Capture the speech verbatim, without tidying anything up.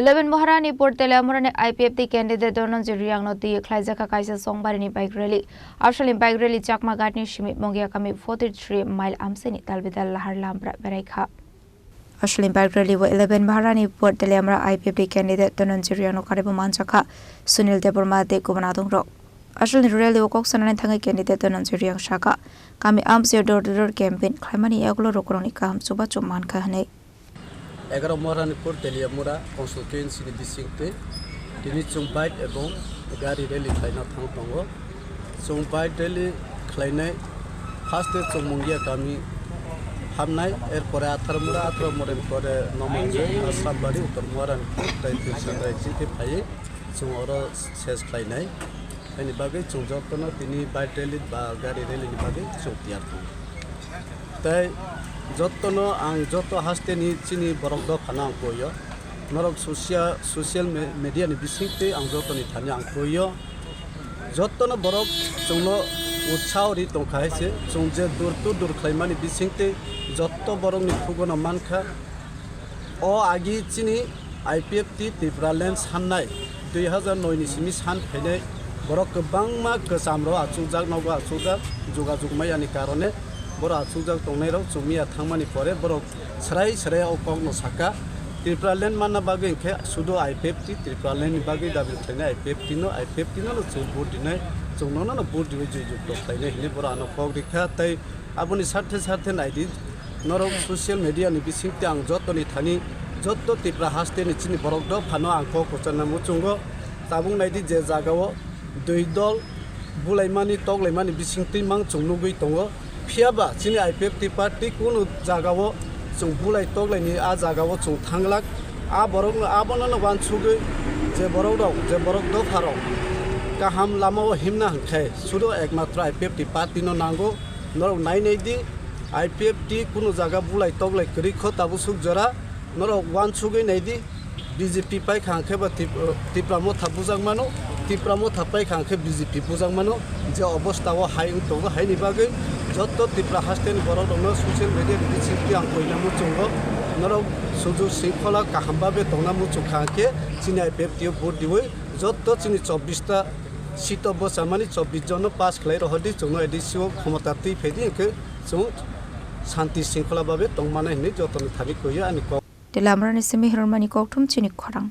Eleven Maharani Pur Teliamurani I P F T candidate Dhananjay Reang no twi khlaijak kha kaisa chongbarini bike rally. Asalni bike rally Chakma Ghat ni simi Mongia kami forty three mile amsini talbidal lahar lambra berai kha. Asalni bike rally o eleven Maharani Pur Teliamura I P F T candidate Dhananjay Reang no karwi bo manjak kha Sunil Debbarma tei kubun adongrok. Asalni rally o kok sanani thangwi candidate Dhananjay Reang saka, kami amsio door to door campaign khlaimani yagulo rokorokni kaham chubachu mankha hwnwi. Egaroh Maharanipur Teliamura constituency ni bisingtwi tini chwng bike ebong gari rally khlaina thang tongo. Chwng bike rally khlainai first day chwng Mungia kami hamnai, erpore Atharmura, Atharmura ni pore Nomanjoi, Asrambari, Uttor Maharanipur, tei Pilsangrai chingkhe phaiwi chwng oro ses khlainai. Haini bagwi chwng jotono tini bike rally ba gari rally ni bagwi chwng tiyar tongo. Tei jotono ang joto haste ni chini borok dophano ang koi o. Norok social, social me-, media ni bisingtwi ang jotoni thani ang koi o. Jotono borok chwngno utsaho ri tongkha hai se, chwng je dur to dur khlaimani bisingtwi joto borokni phugono mankha. O agi chini I P F T Tipraland sannai dui hazar noi ni simi san phainai borok kwbangma kwcham rok achukjak, nogo achukjak, jogajog maya ni karone borok achukjak tongnai rok chwng miya thangmani pore borok srai srai o kok no saka. Tipraland manna bagwi hinkhe sudo I P F T Tipraland ni bagwi dabi khlainai I P F T no, I P F T no no chwng vote rinai, chwng nono no vote riwi joi jukto khlainai hinwi borok ano kok rikha tei Aboni sarthe sarthe naidi, norok social media ni bisingtwi ang jotoni thani, joto Tipra haste ni chini borok dophano ang kok kwcharna muchungo. Tabuk naidi je jagao dui dol bulaimani toklaimani bisingtwi mang chwng nugwi tongo. Phiyaba chini I P F T party kunu jagao chwng bulai toklaini a jagao chwng thanglak. A borokno abono no uansugwi je borok rok, je borok dopha rok kaham lamao himna hwnkhe sudo ekmatro I P F T party no nango. Norok nai nai di, I P F T kunu jaga bulai toklai kwrwi kho tabuk suk jora. Norok uansugwi nai di, B J P pai kha hwnkhe ba Tip-, Tipra Motha bujak mano, Tipra Motha pai kha hwnkhe B J P bujak mano. Je obostha o hai wng tongo, haini bagwi joto Tipra haste ni borok rokno social media ni bisingtwi ang koina muchungo. Norok suju singkhola kaham babe tongna muchung kha hwnkhe chini I P F T o vote diwi joto chini chobbish ta seat o bwchamani chobbish jon no pass khlai rohor di, chwngno A D C o khomota twi phai di, hwnkhe chwng shanti singkhola babe tongmani hinwi jotoni thani koi o ani kok. Tei lamarani simi hirmani kokthum chini khorang.